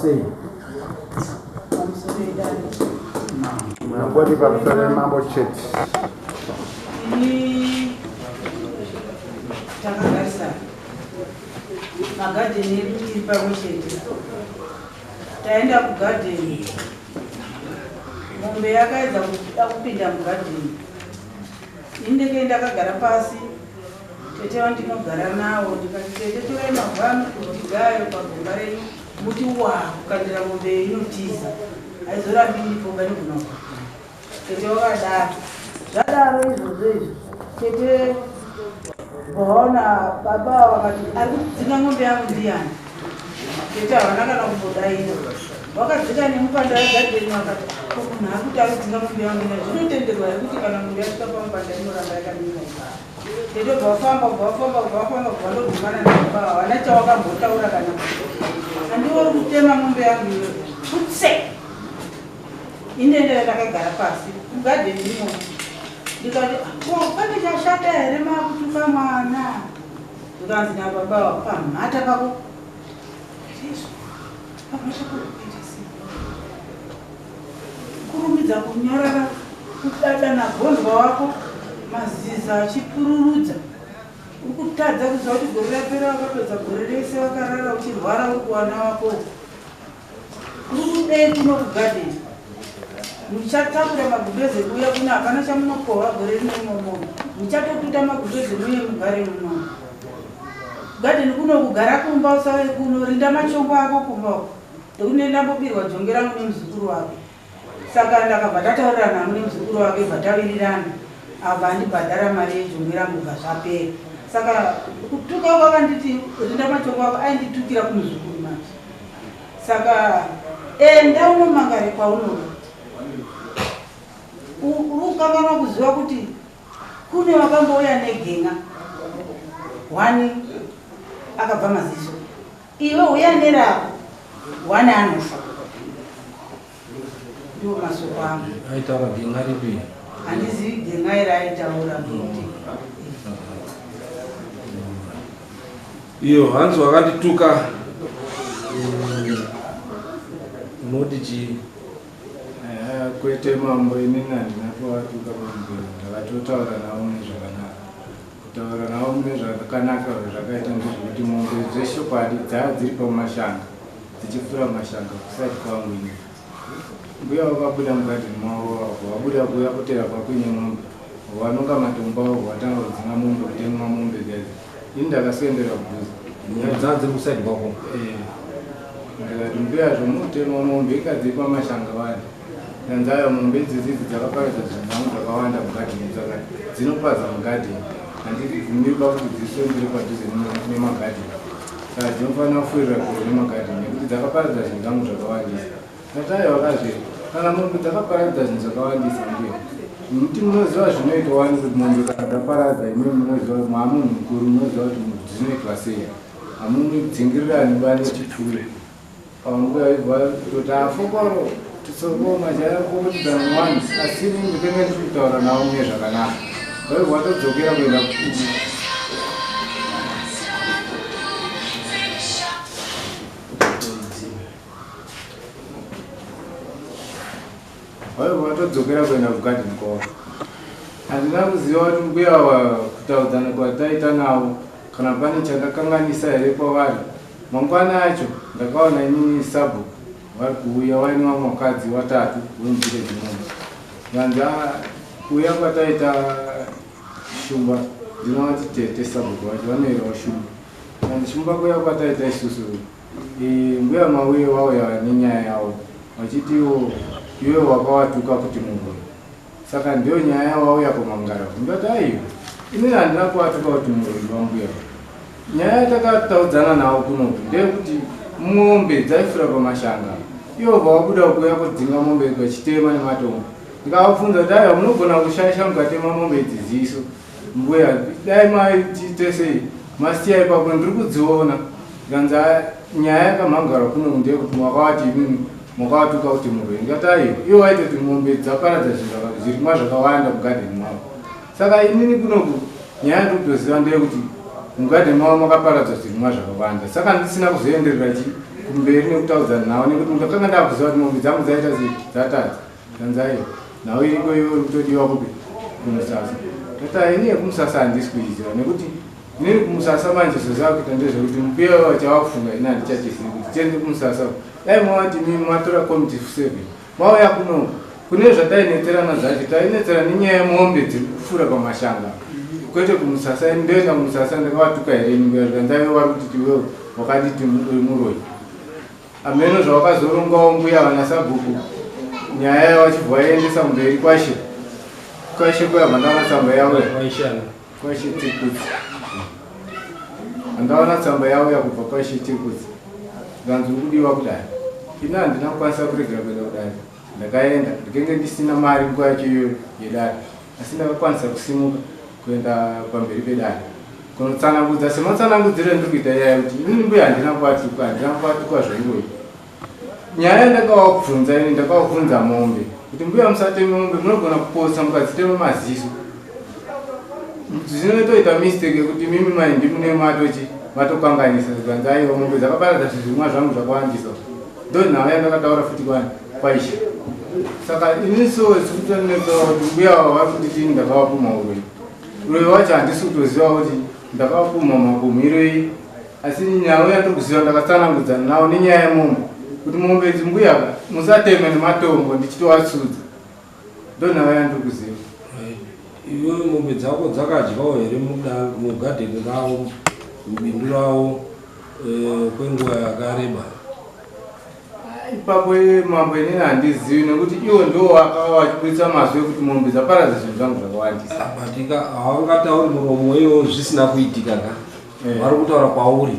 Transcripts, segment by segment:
sei? Pamusoro edare. Munongoti pamusoro mambo chete. Ini takagarisana magadheni edu tiri pamwe chete. Taenda kugadheni, mombe yakaedza kuda kupinda mugadheni. Ini ndenge ndakagara pasi, tete vandinogara nawo ndikati, tete, torai mavhu anokutigayo pagomba renyu, muti wa kukandira mombe inotiza, haizorambi iripo panogona kupinda. Tete wakadaro. Zvadaro izvozvo izvo, tete vaona baba vakati, ari kudzinga mombe yangu ndiyani? Tete havana kana kumbodaira. Wakadzika nemupanda wegadheni, vakati, ko munhu akuti ari kudzinga mombe yangu ndiyani? Zvinotenderwa here kuti kana mombe yasvika pamupanda inoramba yakamira ipapo? Tete bva vafamba, bva vafamba, bva vafamba, bva vandodhumana nababa. Havana chawakambotaura kana handiwo uri kutema mombe yangu iyoyo kutse. Inendera ndakagara pasi mugadheni imomo, ndikati, ko pane chashata here makutuka mwana? Zvikanzi nababa, pamhata pako. Jesu, pamhata pako kuita sei? Kurumidza kunyarara, kudada nagondwa wako, maziza achipururudza. Uri kutadza kuziva kuti gore rapera wakapedza gore rese wakarara uchirwara uri kuwana wako. Uri kudei kuno kugadheni? Muchatakura magumbeze kuuya kuno, hapana chamunokohwa gore rino imomo. Muchatotuta magumbeze muye mugare muno. Gadheni kuno kugara kumba, usauye kuno, rinda machongo ako kumba uko. Ndokune ndambobirwa jonge rangu nemuzukuru wake. Saka ndakabva tataurirana hangu nemuzukuru wake, bva tawirirana, abva andibhadhara mari yejongwe rangu, bva zvapera. Saka kutuka kwakanditi rinda machongo ako, ainditukira kumuzukuru manje. Saka enda unomangare kwaunoda. Uri kukanganwa kuziva kuti kune wakambouya negen'a one akabva maziso. Iwe uya nerako one anofa. Ndiwo masoko angu. Aitaura gen'a ripi? Handizivi gen'a iri aitaura nekuti Iyo hanzi wakandituka, unoti chii? Kwete mambo, inini handina kuvatuka mambo, ndakatotaura navo mune zvakanaka. Kutaura navo mune zvakanaka zvakaita ndezvekuti mombe dzeshokwadi dzaa dziri pamashanga dzichifura mashanga kuside kwangu ini. Mbuya vakabuda mugadheni mavo, vabuda kuuya kutera kwakuine mombe, vanonga matombo avo, vatanga kudzinga mombe, kutemwa mombe dzedze. Ini ndakasendera kudhuze. Dzaa dziri kuside kwako? Ndikati, mbuya, zvomutema mombe ikadzi pamashanga wani? Ndanzayo mombe idzidzi idzi dzakaparadza zvinhu zvangu zvakawanda mugadheni, saka dzinopaza mugadheni, handibvumirwa kuti dziswendere padhuze nemagadheni, saka dzinofanira kufurira kure nemagadheni nekuti dzakaparadza zvinhu zvangu zvakawandisa. Ndatayo vakazve, kana mombe dzakaparadza zvinhu zvakawandisa, mbuya, muti munoziva zvinoitwa wani kuti mombe kana dzaparadza, imwe munoziva, maamunhu mukuru, munoziva kuti zvinoitwa sei, hamunidzingirirani ba nechipfuyo. Panguva ibva kutoti afokoro tisoko majaya kokuti wani, asi ini ndikenge ndiri kutaura navo mune zvakanaka, vaibva vatodzokera kuenda. Vaibva vatodzokera kuenda kugadheni kwavo. Handina kuziva kuti mbuya kutaudzana kwataita navo kana pane chandakanganisa here kwavari. Mangwana acho ndakaona inini sabhuku vari kuuya vaine vamwe vakadzi vatatu vemuvillage imomo. Vanzi, kuuya kwataita shumba, ndinovati tete sabhuku vacho vanoerawo shumba. Vanzi, shumba, kuuya kwataita isusu, mbuya mauye vauya nenyaya yavo vachitiwo iwe wakawatuka kuti muroi, saka ndiyo nyaya yawauya kumangara. Ndati, aiwa, inini handina kuwatuka kuti muroi wambuya. Nyaya yatakataudzana navo kunoku ndeyekuti mombe dzaifura pamashanga, ivo vawabuda kuuya kudzinga mombe vachitema nematombo. Ndikavabvunza kuti, aiwa, munogona kushaisha mukatema mombe idzi ziso, mbuya, dai maitite sei masiya ipapo, ndiri kudziona. Ndikanzi, nyaya yakamhangara kuno ndeyekuti makawati imimi makawatuka kuti muroi. Ndikati, aiwa, ivo vaitoti mombe dzaparadza zvirimwa zvakawanda mugadheni mavo, saka inini kunoku nyaya yandikutoziva ndeyekuti mugadheni mavo makaparadzwa zvirimwa zvakawanda, saka ndisina kuzoenderera chi kumberi nekutaudzana navo nekuti ndakanga ndakuziva kuti mombe dzangu dzaita sei dzatadza zvanzi aiwa nhau iriko iwe uri kutodiwa kupi kumusasa tati ini yekumusasa handisi kuiziva nekuti inini kumusasa manje zvazakuita ndezvekuti mbuya wacho ini handichachizivi kuti tiende kumusasa dai mawati mimi matora committee 7 mauya kuno kune zvatainetserana zvacho tainetsera nenyaya yemombe dziri kufura pamashanga kwete kumusasa ini ndoenda kumusasa ndakavatuka here ini mbuya zvikanzi aiwe vari kuti iwewe wakanditi uri muroyi ameno zvawakazorongawo mbuya vana sabhuku nyaya yavachibva vaendesa kumberi kwashe kwashe kuya mandaona tsamba yauya kwashe Tirikudzi handaona tsamba yauya kubva kwashe Tirikudzi zvikanzi uri kudiwa kudai ini handina kukwanisa kuregera kuenda kudare ndakaenda ndikenge ndisina mari nguva yacho iyoyo yedare asi ndakakwanisa kusimuka kuenda pamberi pedare kunotsanangudza sematsanangudziro endiri kuita iyaya kuti inini mbuya handina kuvatuka handina kuvatuka zveiroyi nyaya yandakavabvunza ini ndakavabvunza mombe kuti mbuya musateme mombe munogona kupotsa mukadzitema maziso zvinotoita mistake yekuti mimi mai ndimune matochi matokanganisa zvikanzi aiwa mombe dzakaparadza zvirimwa zvangu zvakawandisa ndo nhau yandakataura futi kwani kwaishe saka ini so sikutonetsa kuti mbuya vari kunditi ini ndakavapumha uroyi uroyi wacho handisi kutoziva kuti ndakavapumha mapumhirei asi nhau yandiri kuziva ndakatsanangudzana navo nenyaya yemombe kuti mombe idzi mbuya musateme nematombo ndichitovatsudza ndo nhau yandiri kuziva. Iwe mombe dzako dzakadyawo here mugadheni ravo mubindu ravo kwenguva yakareba? Ipapo mambo inini handizivi nekuti iwo ndo wakava vachibudisa mazwi ekuti mombe dzaparadza zvinhu zvangu zvakawandisa. Batika havangatauri muromo iwo zvisina kuitika ka vari kutaura kwauri.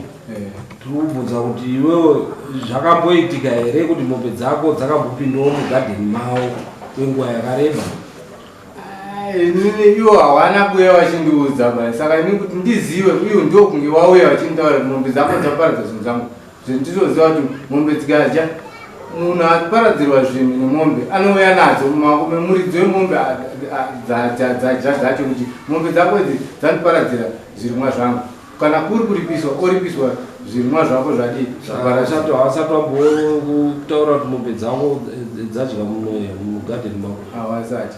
Tiri kubvunza kuti iwewe zvakamboitika here kuti mombe dzako dzakambopindawo mugadheni mavo kwenguva yakareba? Inini iwo hawana kuuya vachindiudza ba saka ini kuti ndizive iwo ndo kunge wauya vachinitaura kuti mombe dzako dzaparadza zvinhu zvangu zvendinoziva kuti mombe dzikadya munhu aparadzirwa zvinhu nemombe anouya nadzo mumaoko memuridzi wemombe dzadya dzacho kuti mombe dzako idzi dzandiparadzira zvirimwa zvangu kana kuri kuripiswa oripiswa zvirimwa zvako zvadii zvakasati havasati vambotaura kuti mombe dzako dzadya mugadheni mako? Havasati.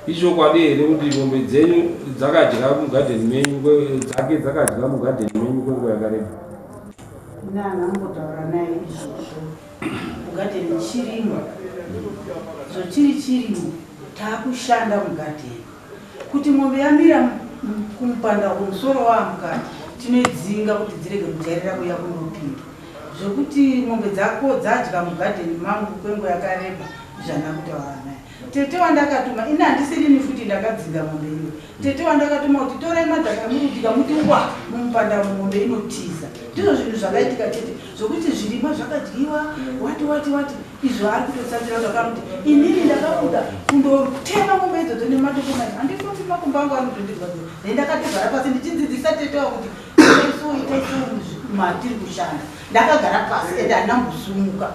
Ichokwadi here kuti mombe dzenyu dzakadya mugadheni menyu dzake dzakadya mugadheni menyu kwenguva yakareba? Nana ambotaura naye izvozvo mugadheni chirimo zvochiri chirimo taakushanda mugadheni kuti mombe yamira kumupanda kumusoro waamukati tinoidzinga kuti dzirege kujairira kuya kunopinda zvekuti mombe dzako dzadya mugadheni mangu kwenguva yakareba zvana kutaura naye tete wandakatuma ini handisirini futi ndakadzinga mombe iyo tete wandakatuma kuti torai madhaka murudika muti wa mumupanda mombe inotiza ndizvo zvinhu zvakaitika tete zvokuti zvirimwa zvakadyiwa wati wati wati izvo ari kutotsanzira kuti akamuti inini ndakabuda kundotema mombe idzodzo nematokomai handifambi makumba angu anotondirwadzira nendakatogara pasi ndichidzidzisa tete wa kuti itai so itai so matiri kushanda ndakagara pasi ende handina mbosumuka.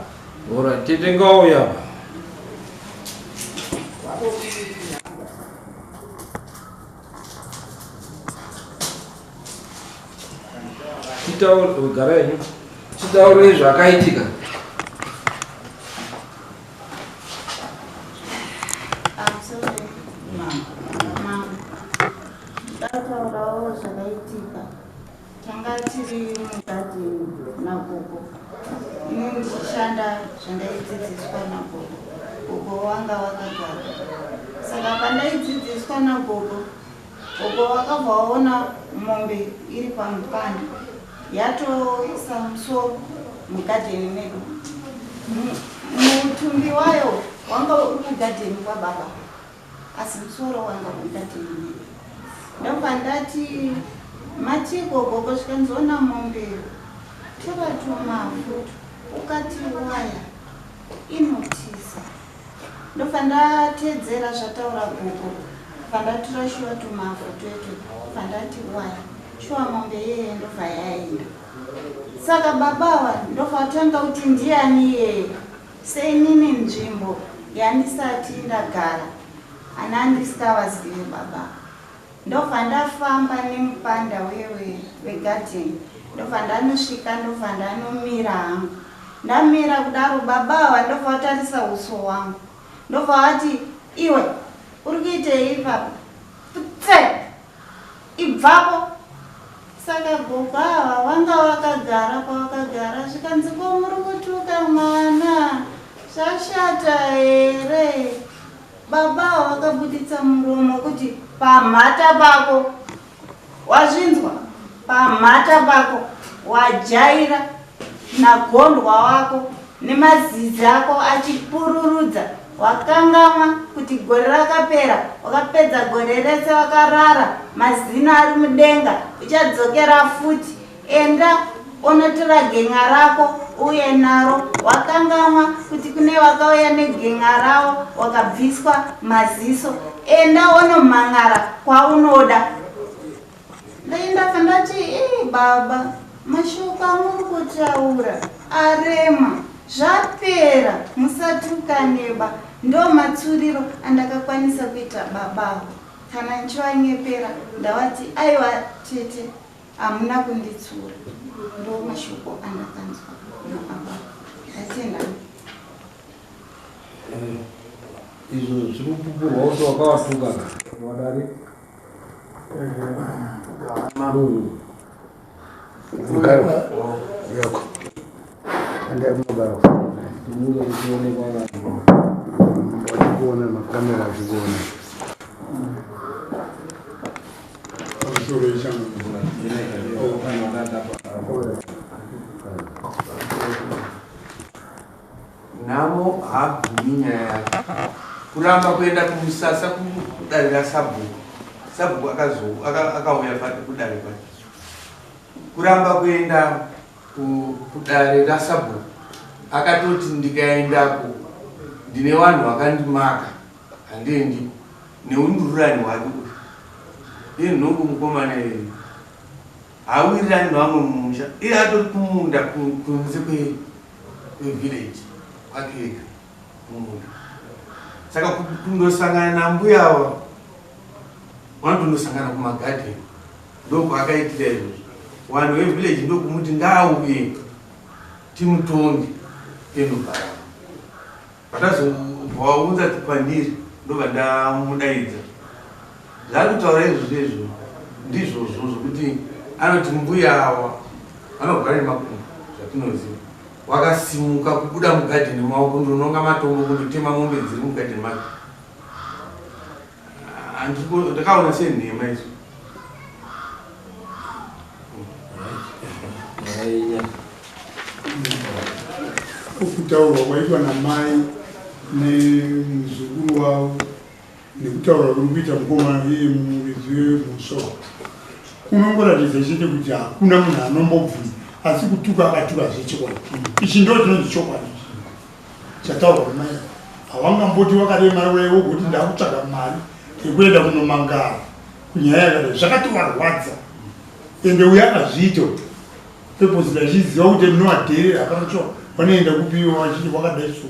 Alright, tete ngauya apa. Titaure gara henyu. Titaure zvakaitika. I'm sorry. Mama. Ndataurawo zvakaitika. Tanga tiri mugadheni nagogo. Ini ndichishanda zvandaidzidziswa nagogo. Gogo wanga wakagara. Saka pandaidzidziswa nagogo, gogo wakabva waona mombe iri pamupanda. Yatoisa musoro mugadheni medu. Mutumbi wayo wanga uri mugadheni kwababa. Asi musoro wanga uri mugadheni medu. Ndobva ndati matiko gogo zvikanziona mombe tora tumavhu ukati waya inotiza. Ndobva ndateedzera zvataura gogo bva ndatora shuwa tumavhu twetu bva ndati waya shuwa mombe iyeye ndobva yaenda. Saka baba ava ndobva vatanga kuti ndiani iyeye seinini nzvimbo yandisati ndagara ana andisingavazivi baba. Ndobva ndafamba nemupanda wegadheni. Ndobva ndanosvika, ndobva ndanomira hangu. Ndamira kudaro, baba ava ndobva vatarisa uso hwangu, ndobva vati, iwe uri kuitei ipapa? Putse, ibvapo. Saka gogo ava vanga vakagara pavakagara, zvikanzi, ko muri kutuka mwana, zvashata here? Baba ava vakabuditsa muromo kuti, pamhata pako, wazvinzwa? Pamhata pako, wajaira nagondwa wako nemazizi ako achipururudza, wakangamwa kuti gore rakapera wakapedza gore rese wakarara, mazino ari mudenga, uchadzokera futi. Enda unotora gen'a rako uye naro. Wakangamwa kuti kune wakauya negen'a ravo wakabviswa maziso. Enda unomhan'ara kwaunoda. Ndaindabva ndati, ee baba, mashoko amuri kutaura arema, zvapera, musatukaneba. Ndo matsuriro andakakwanisa kuita babawo. Kana ndichivanyepera ndavati, aiwa tete, hamuna kunditsura. Ndo mashoko andakanzwa nababa. Ndatenda. Izvo zviri kupupurwa kuti wakavatuka wadari. Yoko. Ende mugaro. Munge muchionekwa vanhu. Vachikuona makamera achikuona. Pamusoro ichangu. Nhamo haabvumi nyaya yake. Kuramba kuenda kumusasa kudare rasabhuku. Sabhuku akauya kudare kwake. Kuramba kuenda kudare rasabhuku akatoti ndikaendako ndine vanhu vakandimaka, handiendiko, neundururani hwake uyu. Iye nhungu mukomana iyeye haawirirani nevamwe mumusha, iye atori kumunda kunze kwevillage kwake ega kumunda. Saka kundosangana nambuya ava vanotondosangana kumagadheni, ndokwaakaitira izvozvo. Vanhu vevillage ndokumuti ngaauye timutonge endogara. Vatazobva vaunza kwandiri, ndobva ndamudaidza. Zvaari kutaura izvozvo izvo ndizvozvo zvokuti anoti mbuya ava vanorwara nemakumbo, zvatinoziva. Wakasimuka kubuda mugadheni mavo kundononga matombo kundotema mombe dziri mugadheni make. Ndakaona senhema izvo. Kutaurwa kwaitwa namai nemuzukuru wavo nekutaura kuri kuita mukomana iye muridzi wemhosva kunongoratidza chete kuti hakuna munhu anombobvuma, asi kutuka akatuka zvechokwadi. Ichi ndo chinonzi chokwadi chataurwa namai. Hawangamboti wakaremara kudai wogoti ndakutsvaga mari yekuenda kunomangara kunyaya yakadai. Zvakatovarwadza, ende uyo akazviita purpose ndachiziva kuti ndinoadherera, hapana cho vanoenda kupiwa vachiti wakadai so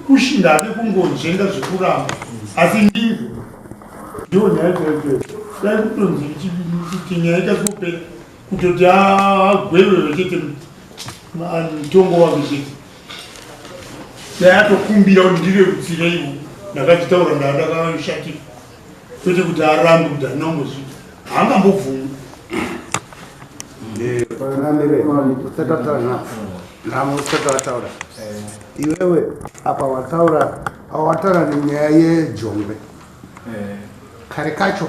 kushinga ade kungonzvenga zvekuramba, asi ndizvo ndiyo nyaya chaicho. Dai kutonzi kuti nyaya ikasopera kutoti agwevewe chete mutongo wake chete, dai atokumbira kuti ndirerutsireiwo, ndakachitaura ndakashatika, kwete kuti arambe kuti handina kumbozviita, haangambobvumi. Nhamo usati wataura iwewe apa wataura wataura nenyaya yejongwe kare kacho,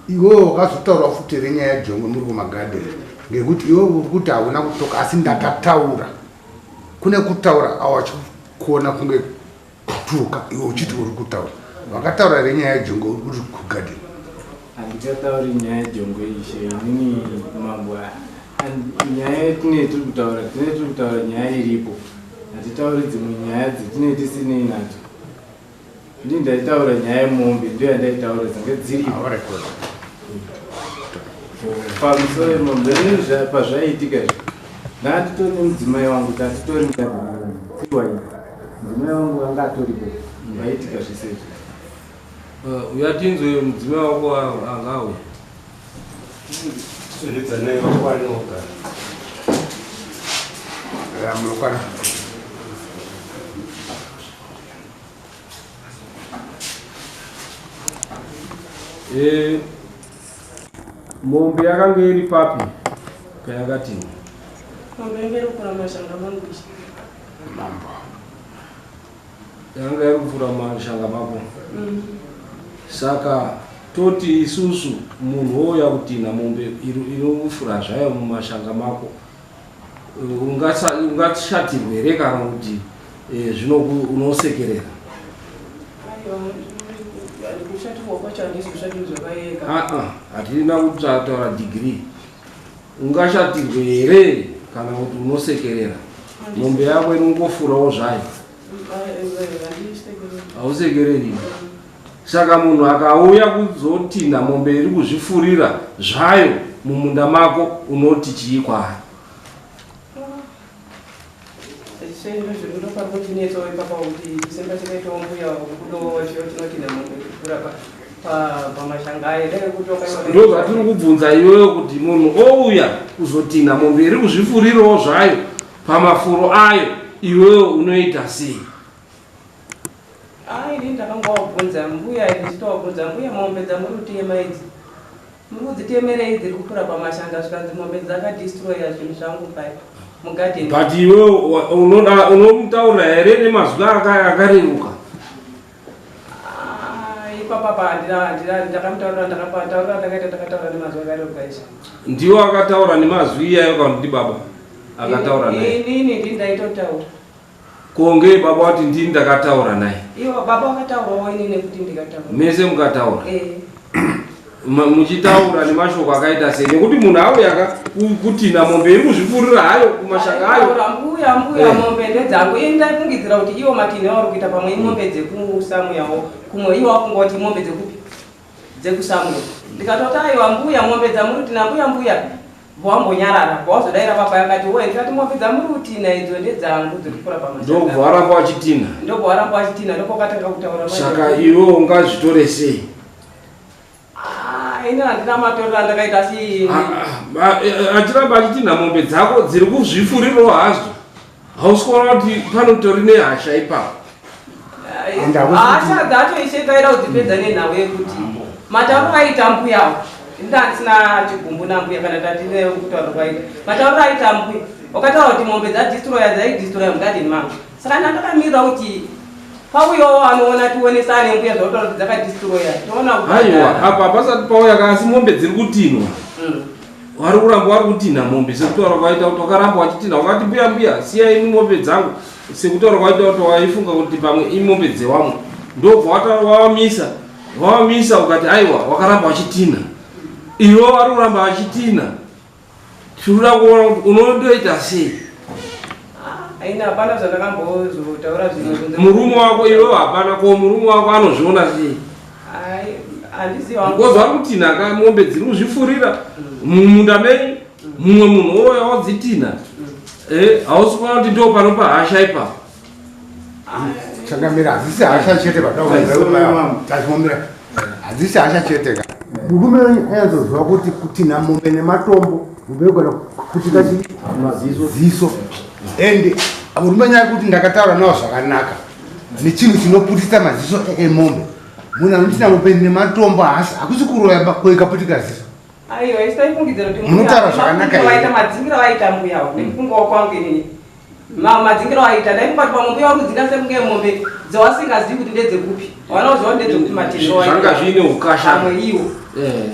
iwewe wakazotaura futi renyaya yejongwe muri kumagadheni, ngekuti iwewe uri kuti hauna kutoka, asi ndakataura. Kune kutaura awachikuona kunge kutuka, iwe uchiti uri kutaura. Wakataura renyaya yejongwe uri kuti kugadheni? Handingatauri nyaya yejongwe, ishe. Inini mambo, nyaya yatinee tiri kutaura, tinee tiri kutaura nyaya iripo, hatitauri dzimwe nyaya dzetinee tisinei nadzo. Ndii ndaitaura nyaya yemombe, ndiyo yandaitaura dzange dziripo pamusoro yemombe. Pazvaiitika izvi ndanditori nemudzimai wangu, tatitori mugadheni. Mudzimai wangu anga atoripo vaitika zvese izvi. Uyatinzwe mudzimai wako angauya. Munokwana. Eh, mombe yakanga iri papi payakati Mombe yanga iri kufura mashanga mangu ishe. Mambo. Yanga iri kufura mashanga mako. Saka toti isusu munhu wouya kutinha mombe inofura zvayo mumashanga mako ungashatirwe here kana kuti eh, zvino unosekerera? Ah, ah, hatina kutaura degree. Ungashatirwe here kana kuti unosekerera? Mombe yako inongofurawo zvayo. Hausekereri. Saka munhu akauya kuzotinha mombe iri kuzvifurira zvayo mumunda mako unoti chii kwaari? Ndo zvatiri kubvunza iwewe kuti munhu ouya kuzotinha mombe iri kuzvifurirawo zvayo pamafuro ayo iwewe unoita sei? Ah, ini ndakangowabvunza mbuya ndichitowabvunza mbuya mombe dzamuri kutema idzi muri kudzitemerei dziri kukura pamashanga zvikanzi mombe dzakadestroya zvinhu zvangu pai mugadheni. But iwe unoda unomutaurira here nemazwi akareruka? Ah, ipapa pa handina ndakamutaurira ndakataurira ndakaita ndakataura nemazwi akareruka izvi. Ndiwo akataura nemazwi iyayo kana kuti ndibaba akataura naye? Inini ndini ndaitotaura. Ko ngei baba wati ndini ndakataura naye? Iwo baba wakataurawo ini nekuti ndikataura. Mese mukataura. Eh. Muchitaura nemashoko akaita sei? Nekuti munhu auya ka kutina mombe iri kuzvipfurira hayo kumashaka ayo. Taura mbuya mbuya Eh. mombe ndedzangu. Ini ndaifungidzira kuti iwo matinhe auri kuita pamwe imombe dzekusamuyawo. Kumwe iwo wafunga kuti mombe dzekupi? Dzekusamuya. Ndikatoti aiwa mbuya mombe dzamuri kutina mbuya mbuya. Wambonyarara, wazodaira baba yakati woye ndikati mombe dzamuri kutina idzo ndedzangu dzekukura pamashanga. Ndobva waramba wachitina. Ndobva waramba wachitina ndopakatanga kutaura manje. Saka iwe ungazvitore sei? Ah, ini handina matorero andakaita asi Achiramba achitinha mombe dzako dziri kuzvifurirawo hazvo. Hausi kuona kuti panotori nehasha ipapo? Hasha dzacho ishe taida kudzipedza nenhau yekuti matauriro aita mbuyawo ndandisina chigumbu nambuya kana tatine kutaura kwaita matauriro aita mbuya wakataura kuti mombe dzadistroya dzaidistroya mugadheni mangu saka ndandakamirira kuti pauyawo anoona tionesane mbuya zvautaura kuti dzakadistroya toona Aiwa, apa pasati pauya ka asi mombe dziri kutinwa. Vari kuramba vari kutinha mombe sekutaura kwaita kuti wakaramba wachitinha wakati mbuya mbuya siyai mombe dzangu sekutaura kwaita kuti waifunga kuti pamwe imombe dzewamwe ndobva wavamisa wavamisa ukati aiwa wakaramba wachitinha iwe vari kuramba vachitinha tinoda kuona kuti unondoita sei. Aina hapana zvandakambozotaura zvino. Murume wako iwewe hapana ko murume wako anozviona sei? Handizivi wangu. Because vari kutinha ka mombe dziri kuzvifurira mumunda menyu mumwe munhu ouya wodzitinha. Eh, hausi kuona kuti ndo panopa hasha ipapo? Changamira, hadzisi hasha chete patazvomira, hadzisi hasha chete ka. Murume anyatsoziva kuti kutinha mombe nematombo mombe yogona kutika ziso and murume nyaya kuti ndakataura nawo zvakanaka nechinhu chinoputisa maziso emombe. Munhu anotina mombe nematombo haasi hakusi kuroya koikaputika ziso. Aiwa, isu taifungidzira kuti Munotaura zvakanaka here? Vaita madzingiro avaita mbuya nekufungawo kwangu inini. Madzingiro aita ndaifunga kuti pamwe mbuya varikudzinga sekunge mombe dzawasingazivi kuti ndedzekupi. Wana kuziva kuti ndedzekupi matinhiro aita. Zvanga zviine ukasha. Pamwe iwo.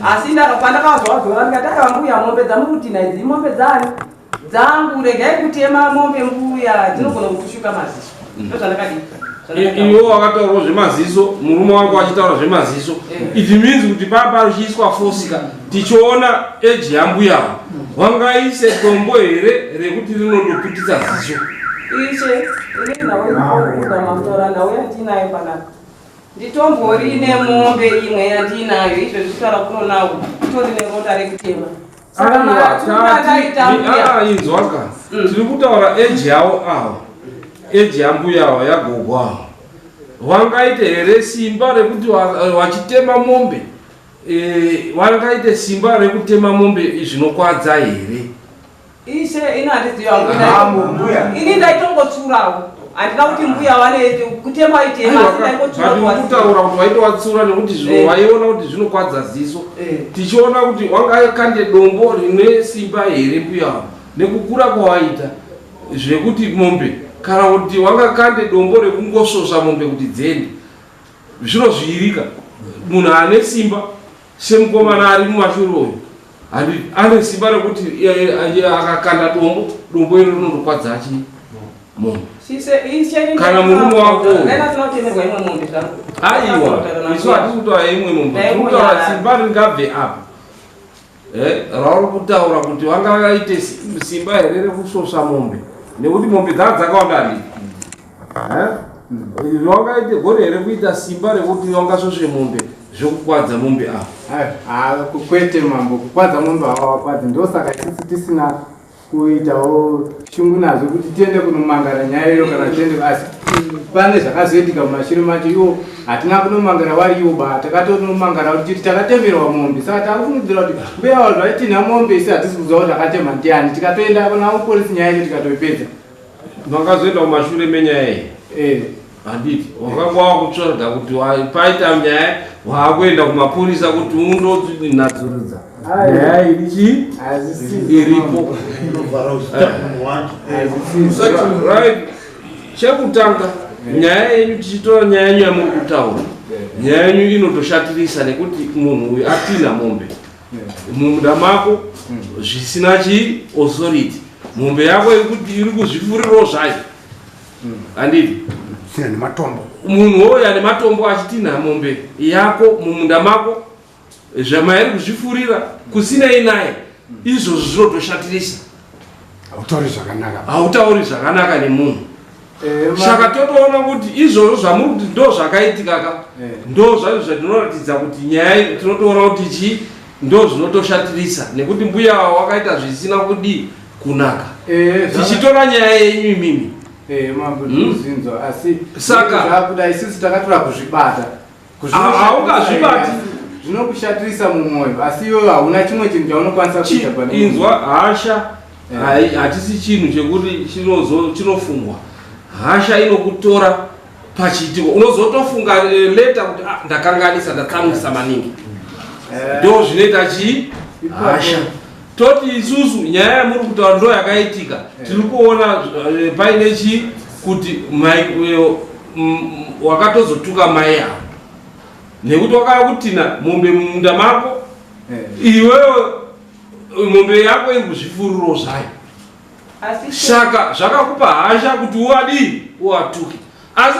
Asi pandakazwa vadzora ndikati aiwa mbuya mombe dzamuri kutinha idzi imombe dzani? Dzangu, regai kutema mombe mbuya dzinogona kutushuka maziso. Ndozvandakadii. Iwe wakataurawo zvemaziso, murume wako achitaura zvemaziso. It means kuti papa richiiswa fosika tichiona age yambuyawo wangaise dombo here rekuti rinondoputitsa ziso? Ishe, ini nhau inokuda makutaura nhau yandinayo panapa. Nditombori nemombe imwe yandinayo izvezvi kutaura kunonawo itori nerota rekutema. Saka matura akaita mbuya. Inzwaka, tiri kutaura age yavo ava, age yambuya ava yagogo ava. Wangaite here simba rekuti wachitema mombe Eh, vangaite simba rekutema mombe zvinokwadza here? Ishe ini handizivi hangu ini ndaitongotsurawo handina kuti mbuya vane kutema aitema asi ndaingotsurakutaura kuti waitowatsura nekuti zvino eh. waiona kuti zvinokwadza ziso eh. tichiona kuti wangakande dombo rine simba here mbuya nekukura kwawaita zvekuti mombe kana kuti wangakande dombo rekungosvosva mombe kuti dziende zviro zviirika munhu ane simba semukomana ari mumashure uyu ane simba rekuti eh, eh, akakanda dombo dombo iro rinondokwadza chi mombe kana murume wako aiwa isu hatisi kutaura imwe mombe tiri kutaura simba ringabve apa Eh, rauri kutaura kuti vanga vaite simba here rekusvosva mombe nekuti mombe dzaa dzakawanda handii eh? vangaite gore here kuita simba rekuti vangasvosve mombe zvekukwadza mombe ava kwete mambo kukwadza mombe ava vakwadzi ndosaka isusu tisina kuitawo shungu nazvo kuti tiende kunomangara nyaya iyo kana tiende asi pane zvakazoitika mumashure macho iwo hatina kunomangara wari iwo ba takatonomangara kuti takatemerwa mombe saka takufungidzira kuti mbuya vanhu vaitinha mombe isi hatisi kuziva kuti akatema ndiani tikatoenda kuna mupolisi nyaya yacho tikatoipedza makazoenda kumashure menyaya iyi eh. Handiti wakanga wakutsvaga kuti paita nyaya waakuenda kumapurisa kuti undonatsurudza nyaya iri chii iripo. Right, chekutanga nyaya yenyu tichitora nyaya yenyu yamuri kutaura nyaya yenyu inotoshatirisa nekuti munhu uyu atina mombe mumunda mako zvisina chii authority mombe yako iri kuzvifurirawo zvayo handiti sina nematombo munhu ouya nematombo achitinha mombe yako mumunda mako zvamairi kuzvifurira kusinei naye izvozvo zvinotoshatirisa hautauri zvakanaka hautauri zvakanaka nemunhu eh, saka totoona kuti izvozvo zvamuri kuti ndo zvakaitika ka eh. ndo zvacho zvatinoratidza kuti nyaya tinotoona kuti chii ndo zvinotoshatirisa nekuti mbuya wakaita zvisina kudii kunaka eh, tichitora nyaya yenyu imimi eh, mambo hmm? ndinozinzwa asi saka zvakuda isusu takatora kuzvibata haungazvibati zvinokushatirisa mumwoyo asi iwewe hauna chimwe chinhu chaunokwanisa kuita pane inzwa hasha eh. hatisi chinhu chekuti chinofungwa hasha inokutora pachiitiko unozotofunga eh, later kuti ah, ndakanganisa ndatsamwisa maningi eh. ndo zvinoita chii hasha toti isusu nyaya yamuri kutaura ndo yakaitika eh. tiri kuona paine chii kuti wakatozotuka mai avo nekuti wakaya kutina mombe mumunda mako iwewe mombe yako iri kuzvifururo zvayo saka zvakakupa hasha kuti uadii uatuke asi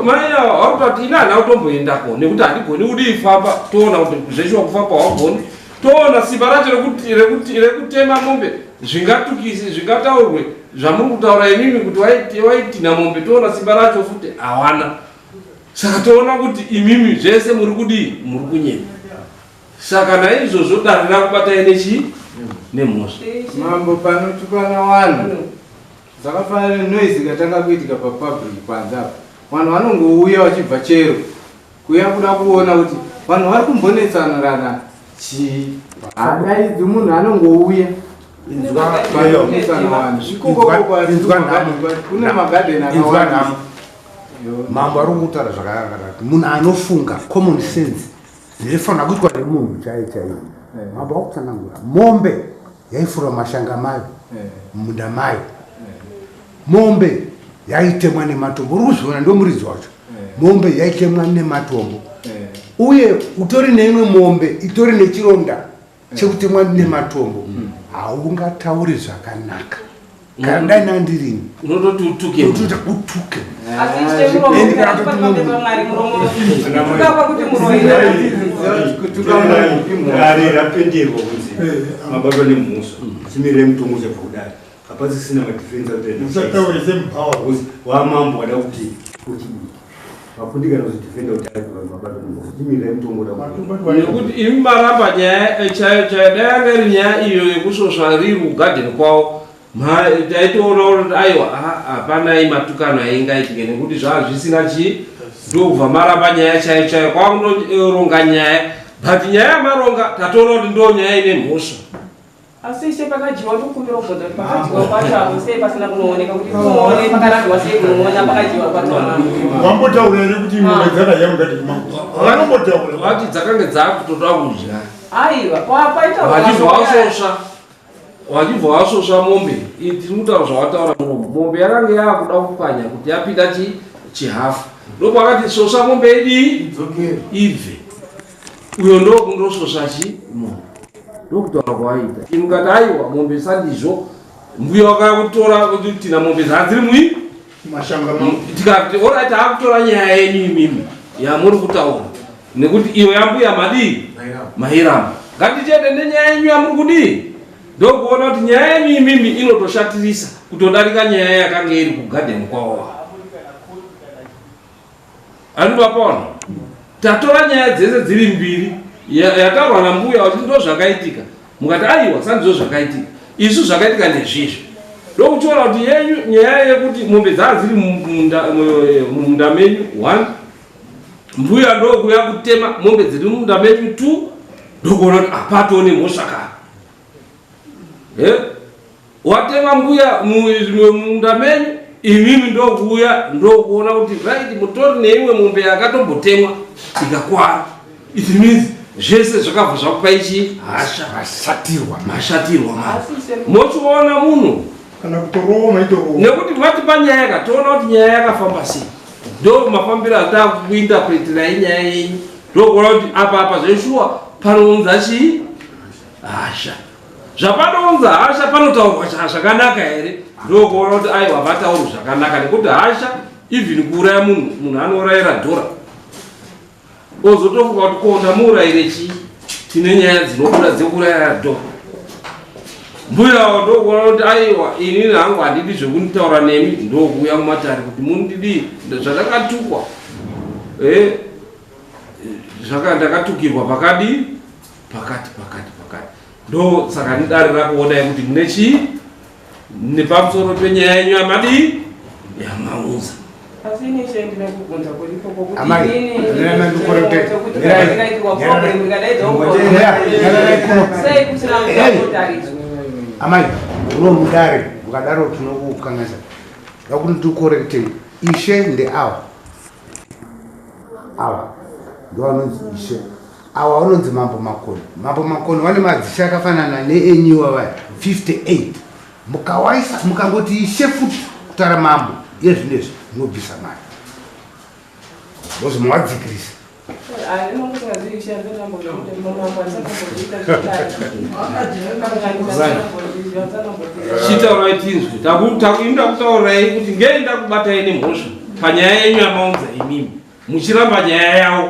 mai ava varikuta kuti ini handina kutomboendako nekuti handigoni kudii famba toona kuti zveshuwa kufamba hwagoni toona simba racho rekutema mombe zvingatukisi zvingataurwe zvamuri kutaura imimi kuti waitina mombe toona simba racho futi hawana saka toona kuti imimi zvese muri kudii muri kunyema Saka naizvozvo dare rakubatai nechii? Nemhosva. Mambo panotukana vanhu zvakafanana nenoise ikatanga kuitika papublic panze apa vanhu vanongouya vachibva chero kuuya kuda kuona kuti vanhu vari kumbonetsanirana chii hadaidzi munhu anongouya panonetsana vanhu Inzwa nhamo. kune magadheni Inzwa akawanda nhamo. Mambo ari kutaura zvakanaka munhu anofunga common sense Zvaifanira kuitwa nemunhu chaiye chaiye. Eh. Mambo wakutsanangura. Mombe yaifura mashanga mayo eh. mumunda mayo. Eh. Mombe yaitemwa nematombo. Uri kuzviona ndo muridzi wacho. Mombe yaitemwa nematombo. Uye utori neimwe mombe itori nechironda chekutemwa nematombo. Hmm. Haungatauri zvakanaka. Kana dai nandirini unototi utuke unotoita utuke dare rapenderwa kunzi mabatwa nemhosva chimirire mutongo uchabva kudare hapasisina madefense wamambo wada kuti kuti Vafundikana kuzvidefenda kuti ari vanhu vabatwa nemhosva chimirira mutongo da nekuti imi maramba nyaya eh, chaiyo chaiyo dai yanga iri nyaya iyo yekusvosva riri kugadheni kwavo taitoona kuti aiwa hapanai matukano aingaitike nekuti zvaa zvisina chii ndokubva maramba nyaya chaiyo chaiyo kwakunoronga nyaya But nyaya yamaronga tatoona kuti ndo nyaya ine mhosva. Asi ishe pakadyiwa tokumbira kubvunza kuti pakadyiwa pacho apo sei pasina kunooneka kuti kuone pakararwa sei kunoona pakadyiwa pacho amambo. Wambotaura here kuti mombe dzakadya mugadheni mangu? Vanombotaura. Vati dzakange dzakutoda kudya. Aiwa, paita Vachibva vasvosva. Vachibva vasvosva mombe. Tiri kutaura zvavataura muno. Mombe yakange yakuda kupwanya kuti yapinda chi chihafu. Ndopakati svosva mombe idii? Ibve. Uyo ndokundosvosva chi mombe. Ndokutaura kwawaita. Imi mukati aiwa mombe sandizvo. Mbuya wakaya kutora kuti tina mombe dzadziri mui mashanga mangu. Tikati orit akutora nyaya yenyu imimi yamuri kutaura nekuti iyo yambuya madii mairamba. Ngatichiende nenyaya yenyu yamuri kudii ndokuona kuti nyaya yenyu imimi inotoshatirisa kutodarika nyaya yakanga iri kugadheni kwavo. Andivapona tatora nyaya dzese dziri mbiri yataurwa nambuya kuti ndo zvakaitika mukati aiwa sandizvo zvakaitika isu zvakaitika ndezvizvi ndokuchiona kuti yenyu nyaya yekuti mombe dzaa dziri mumunda menyu one mbuya ndokuya kutema mombe dziri mumunda menyu two ndokuona kuti apatone mhosva kaa Watema mbuya mumunda menyu imimi ndokuuya ndokuona kuti right mutori neimwe mombe yakatombotemwa ikakwara. It means zvese zvakabva zvakupa ichi hasha. Mashatirwa. Mashatirwa mari. Mochiona munhu kana kutorowa maitorowa. Nekuti vatipa nyaya ka toona kuti nyaya yakafamba sei. Ndo mafambiro atakuinterpretirai nyaya yenyu. Ndokuona kuti apa apa zveshuwa panounza chii? Hasha. Zvapanounza hasha panotaurwa zvakanaka here? Ndokuona kuti aiwa havatauri zvakanaka nekuti hasha even kuuraya munhu, munhu anourayira dhora ozotofunga kuti ko ndamuurayire chii? Tine nyaya dzinobuda dzekuurayira dhora. Mbuya avo ndokuona kuti aiwa inini hangu handidi zvekunditaura nemi, ndokuuya mumatare kuti mundidii zvandakatukwa zvaka ndakatukirwa pakadii pakati pakati pakati ndo saka ndidare rakuonai kuti mune chii nepamusoro penyaya yenyu yamadii yamaunza. Asi ini ishe ndine kubvunza kuripo kwokuti Amai, inini mirai mandikore kuti- chokuti mirai, ndakaitirwa mirai, problem ndikadaidzwa mirai, mirai kuno. sei kusina Hey. kutariswa. Amai, uno mudare ukadaro tinokukanganisa. Ndakuti ndikukorekte ishe ndeawa. Awa ndovanonzi ishe. Awa vanonzi Mambo Makoni. Mambo Makoni vane madzishe akafanana neenyiwa vaya 58. Mukawaisa mukangoti ishe futi kutaura mambo iye zvinezvi munobvisa mari. Because mawadzikirisa. Chitaurai tinzwe. Ndakutaurai kuti ngei ndakubatai nemhosva panyaya yenyu yamaunza imimi. Muchiramba nyaya yavo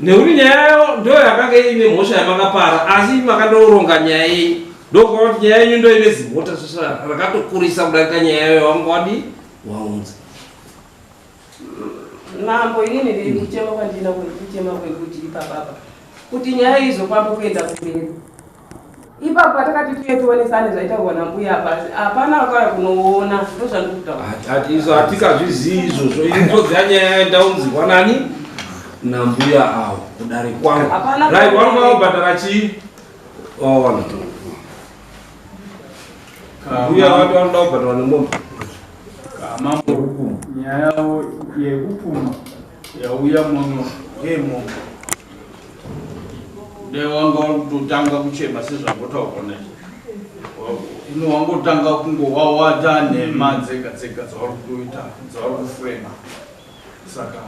nekuti nyaya yavo ndo yakanga iine mhosva yamakapara asi makandoronga nyaya yenyu ndokuona kuti nyaya yenyu ndo ine zimota sasa rakatokurisa kudarika nyaya yayo wanga wadi waunza. Mambo, inini ndiri kuchema kwandina kuchema kwekuti ipapapa kuti nyaya izofamba kuenda kumberi. Ipapo patakati tuye tionesane zvaitaurwa nambuya apa hapana wakauya kunoona ndozvandikutaura. Izo hatikazvizii izvozvo ini ndoziva nyaya yandaunzirwa nani nambuya awo kudare kwangu. Hapana Right, wanga wabhadhara chii? Wawana. Mbuya vati vanoda kubhadharwa nemombe. Mambo, nyaya yekupuma yauya muno yemombe. Dai wanga uri kutotanga kuchema sezvambotaurwa naye. Ino wangotanga kungowawata nhema dzega dzega dzauri kutoita, dzauri kufurema. Saka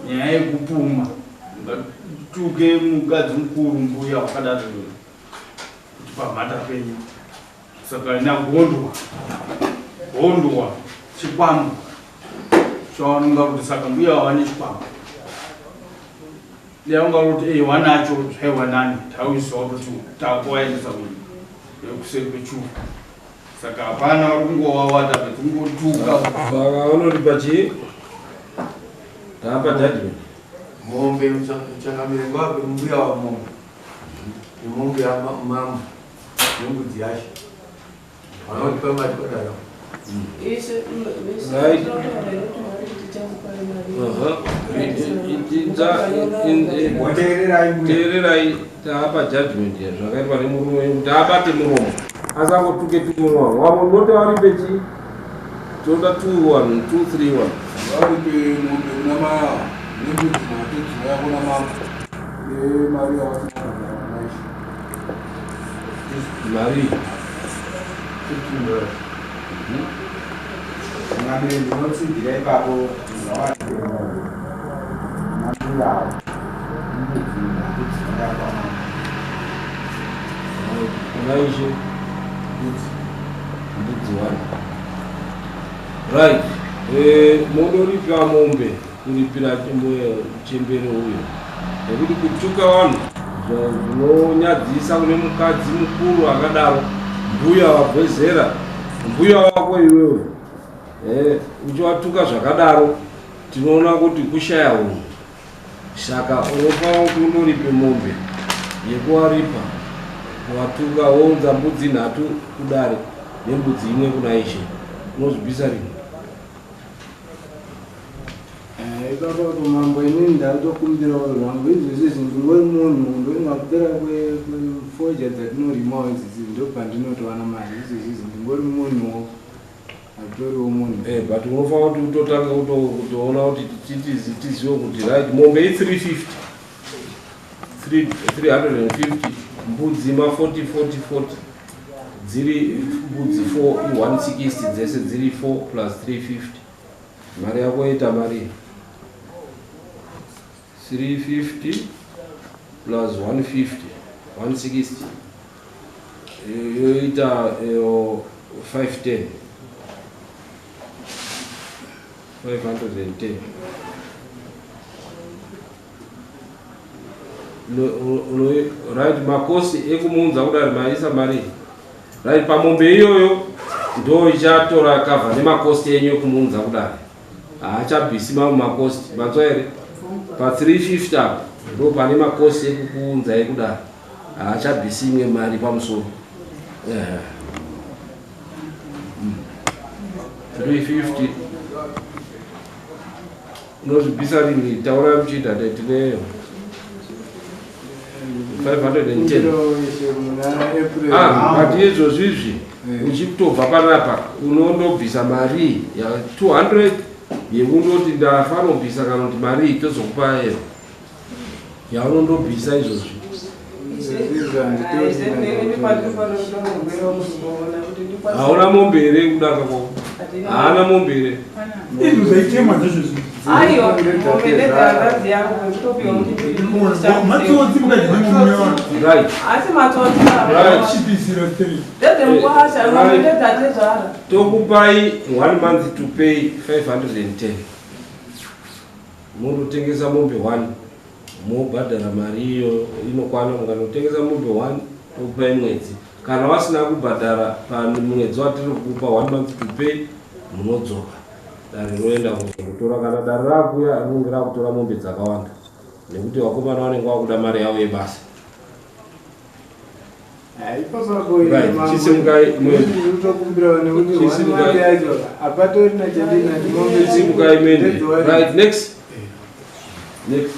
nyaya yekupuma ungatuke mukadzi mukuru mbuya wakadaro kuti pamhata penyu. Saka nyagondwa gondwa chikwambo chavanonga kuti saka mbuya vane chikwambo. Yaunga kuti eh wanacho zvaiwa nani tauziva kuti takuwaendesa kuseri kwechuru. Saka hapana vari kungowawata vekungotuka. Saka vanoripa chii? Tapa judgment. Mombe changamire ngawape mbuya wa mombe. Mombe ya mambo. Nembudzi yacho. Vanotipa mari kwadaro. Ishe, Right. Teererai taapa judgment zvakaitwa nemurume kuti abate muromo asangotuke tuke muromo wavo note varipe chii toda 2 1 2 3 1 varipe mombe kuna maya nembudzi nhatu dzinouya kuna mambo nemari yavasina kubhadhara kuna ishe. Mari 15 dollars. Ngamire ndinotsigira ipapo ngawaripe mombe kuna mbuya avo nembudzi nhatu dzinouya kwamambo. Kuna ishe mbudzi one. Right. Mondoripa mombe kuripira chembere uyo nekuti kutuka vanhu zvinonyadzisa kune mukadzi mukuru akadaro mbuya wabwezera mbuya wako iwewe uchiwatuka zvakadaro tinoona kuti kushaya unhu. Saka unofanira kuti undoripe mombe yekuwaripa kuwatuka wounza mbudzi nhatu kudare nembudzi imwe kuna ishe unozvibvisa rini? Ipapo apo mambo inini ndakutokumbirawo zvangu izvozvi izvi ndingori munhu ndoinga kupera kwefoja dzatinorimawo idzidzi ndopandinotowana mari izvozvi izvi ndingori munhuwo atoriwo munhu. But unofanira kuti utotanga kutoona kuti tizive kuti right mombe i 350 350 mbudzi ma 40 40 40 dziri mbudzi 4 i 160 dzese dziri 4 plus 350 mari yako yoita mari 350 plus 150 160 yoita 510 510. Right makosi ekumuunza kudari maisa mari right pamombe iyoyo ndo ichatora kavha nemakosti enyu ekumuunza kudari haachabvisi mamwe makosti manzwa here pa 350 apo ndo pane makosti ekukuunza ekudari haachabvisi imwe mari pamusoro. 350 unozvibvisa rini taura muchiita tineyo 510. But izvozvi izvi uchitobva panapa unondobvisa mari ya 200 yekundoti ndafanobvisa kana kuti mari tozokupa yero yaunondobvisa izvozvi. Hauna mombe here kudanga kwako? Haana mombe here? Izvo zvaitemwa ndezvezvi. Aiwa, mombe ndedzehanzvadzi yangu kutopiwa kuti matsotsi mukadzi nemurume wako. Right. Asi matsotsi Right. Chipisiro 3. ndedzemukwasha, mombe ndedzatezvara. Tokupai 1 month to pay 510. Munotengesa mombe 1 mobhadhara mari iyo inokwana. Mukanotengesa mombe 1 tokupai mwedzi. Kana wasina kubhadhara pamwedzi watiri kukupa 1 month to pay munodzoka dare roenda kuzotora. Kana dare rakuya rinenge rakutora mombe dzakawanda nekuti vakomana vanenge vakuda mari yavo yebasa. Ipapo Right, chisimukai muende. tokumbirawo nekuti Chisimukai. one month yacho hapatorina chandinati mombe Chisimukai muende. ndedzewaridzi. Right, next. Next.